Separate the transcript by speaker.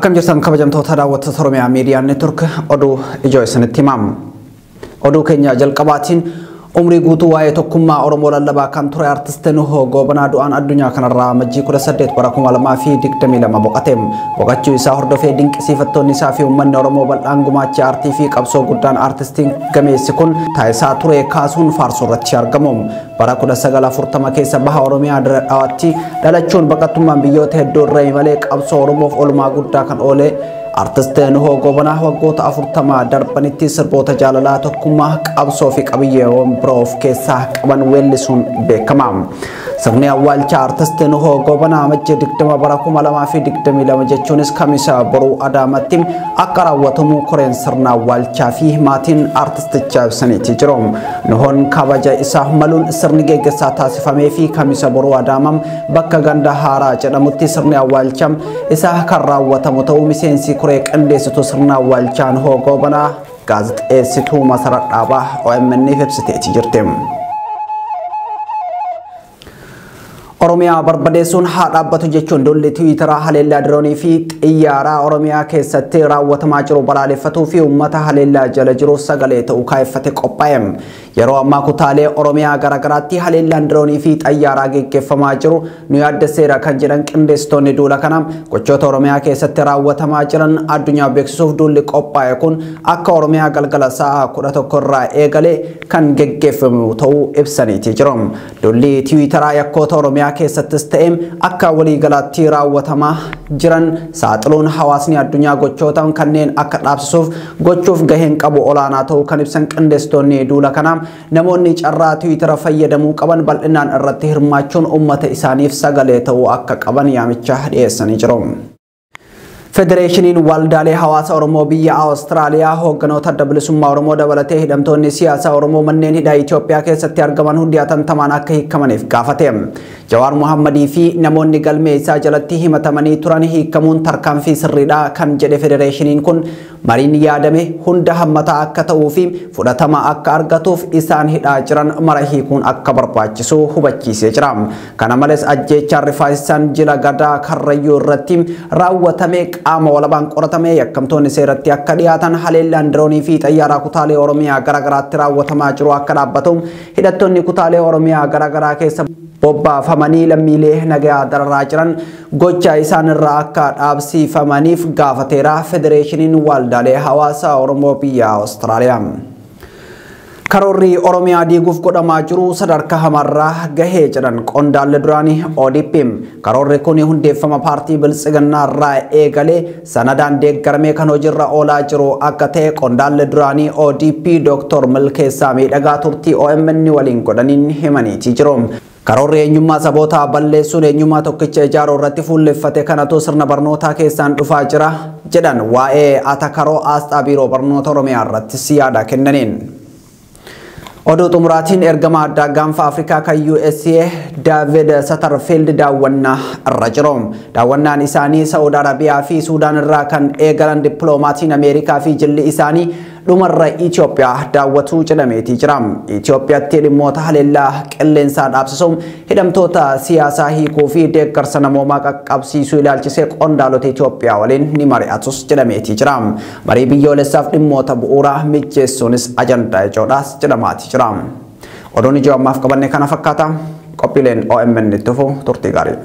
Speaker 1: Akkam jirtan kabajamtoota daawwattoota Oromiyaa Miidiyaa Neetwork oduu ijoo isinitti himamu. Oduu keenya jalqabaatiin umrii guutuu waa'ee tokkummaa Oromoo lallabaa kan ture artist Nuhoo Goobanaa du'aan addunyaa kanarraa Amajjii 18 bara 2022 boqote. Boqochuu isaa hordofee dinqisiifattoonni isaa fi uummanni Oromoo bal'aan gumaacha aartii fi qabsoo guddaan artistiin gameessi kun taasisaa ture kaasuun faarsuu irratti argamu. Bara 1940 keessa baha Oromiyaa Dirree Dhawaatti dhalachuun baqattummaan biyyoota hedduu irra imalee qabsoo Oromoof oolmaa guddaa kan oole Artist Nuhoo Goobanaa waggoota 40 darbanitti sirboota jaalalaa tokkummaa qabsoo fi qabiyyeewwan biroo of keessaa qaban weellisuun beekama. Sirni awwaalcha Artist Nuhoo Goobanaa Amajjii 20 bara 2022 jechuunis Kamisa boruu Adaamaatti akka raawwatamu koreen sirna awwaalchaa fi maatiin artistichaa ibsaniitii jiru. Nuhoon kabaja isaa maluun sirni geggeessaa taasifamee fi Kamisa boruu Adaamam bakka ganda haaraa jedhamutti sirni awwaalcha isaa kan raawwatamu ta'uu miseensi koree qindeessituu sirna awwaalchaa Nuhoo Goobanaa gaazexeessituu Masarat Dhaabaa OMN ibsiteetii jirti. Oromiyaa barbadeessuun haa dhaabbatu jechuun duulli Tiwiitaraa haleellaa diroonii fi xiyyaaraa Oromiyaa keessatti raawwatamaa jiru balaaleffatuu fi uummata haleellaa jala jiru sagalee ta'uu kaayeffate qophaa'e. Yeroo ammaa kutaalee Oromiyaa garaagaraatti haleellaan diroonii fi xiyyaaraa geggeeffamaa jiru nu yaaddesseera kan jedhan qindeessitoonni duula kana gochoota Oromiyaa keessatti raawwatamaa jiran addunyaa beeksisuuf duulli qophaa'e kun akka Oromiyaa galgala sa'a 11 irraa eegalee kan geggeeffamu ta'uu ibsaniitii jiru. Duulli Tiwiitaraa yakkoota Oromiyaa keessattis ta'e akka waliigalaatti raawwatamaa jiran saaxiluun hawaasni addunyaa gochoota kanneen akka dhaabsisuuf gochuuf gaheen qabu olaanaa ta'uu kan ibsan qindeessitoonni duula kana namoonni carraa Tiwiitara fayyadamuu qaban bal'inaan irratti hirmaachuun uummata isaaniif sagalee ta'uu akka qaban yaamicha dhiyeessanii jiru. Federeeshiniin waldaalee hawaasa Oromoo biyya Awustiraaliyaa hoogganoota adda bilisummaa Oromoo dabalatee hidhamtoonni siyaasaa Oromoo manneen hidhaa Itoophiyaa keessatti argaman hundi hatattamaan akka hiikamaniif gaafate. Jawaar Muhammadii fi namoonni galmee isaa jalatti himatamanii turan hiikamuun tarkaanfii sirriidha kan jedhe federeeshiniin kun mariin yaadame hunda hammataa akka ta'uu fi fudhatama akka argatuuf isaan hidhaa jiran mara hiikuun akka barbaachisu hubachiisee jira. Kana malees ajjeechaan rifaasisaan jila gadaa Karrayyuu irratti raawwatame qaama walabaan qoratame yakkamtoonni seeratti akka dhiyaatan haleellaan diroonii fi xayyaaraa kutaalee Oromiyaa garaagaraatti raawwatamaa jiru akka dhaabbatu hidhattoonni kutaalee Oromiyaa garaagaraa keessa bobbaafamanii lammiilee nagaa dararaa jiran gocha isaan irraa akka dhaabsifamaniif gaafateera Federeeshiniin waldaalee hawaasa Oromoo biyya Awustiraaliyaa. Karoorri Oromiyaa diiguuf godhamaa jiru sadarkaa hamarraa gahee jedhan qondaalli duraanii ODP. Karoorri kun hundeeffama paartii Biltsiginnaa irraa eegalee sanadaan deeggaramee kan hojiirra oolaa jiru akka ta'e qondaalli duraanii ODP Dr. Milkeessaa Miidhagaa turtii OMN waliin godhaniin himaniitii jiru. Karoorri eenyummaa saboota balleessuun eenyummaa tokkicha ijaaruu irratti fuulleffate kanatu sirna barnootaa keessaan dhufaa jira jedhan waa'ee atakaroo aasxaa biiroo barnoota Oromiyaa irratti yaada kennaniin. Oduu xumuraatiin ergama addaa gaanfa Afrikaa kan USA David Satterfield daawwannaa irra jiru. Daawwannaan isaanii Saawud Arabiyaa fi Suudaan irraa kan eegalan dippiloomaatiin Ameerikaa fi jilli isaanii dhumarra Itoophiyaa daawwatuu jedhameetii jira. Itoophiyaatti dhimmoota haleellaa qilleensaa dhaabsisuun hidhamtoota siyaasaa hiikuu fi deeggarsa namoomaa qaqqabsiisuu ilaalchisee qondaalota Itoophiyaa waliin ni mari'atus jedhameetii jira. Marii biyyoolessaaf dhimmoota bu'uuraa mijeessuunis ajandaa ijoodhaas jedhamaatii jira. Oduun ijoo ammaaf qabanne kana fakkaata. Qophiileen OMN itti fufu turtii gaarii.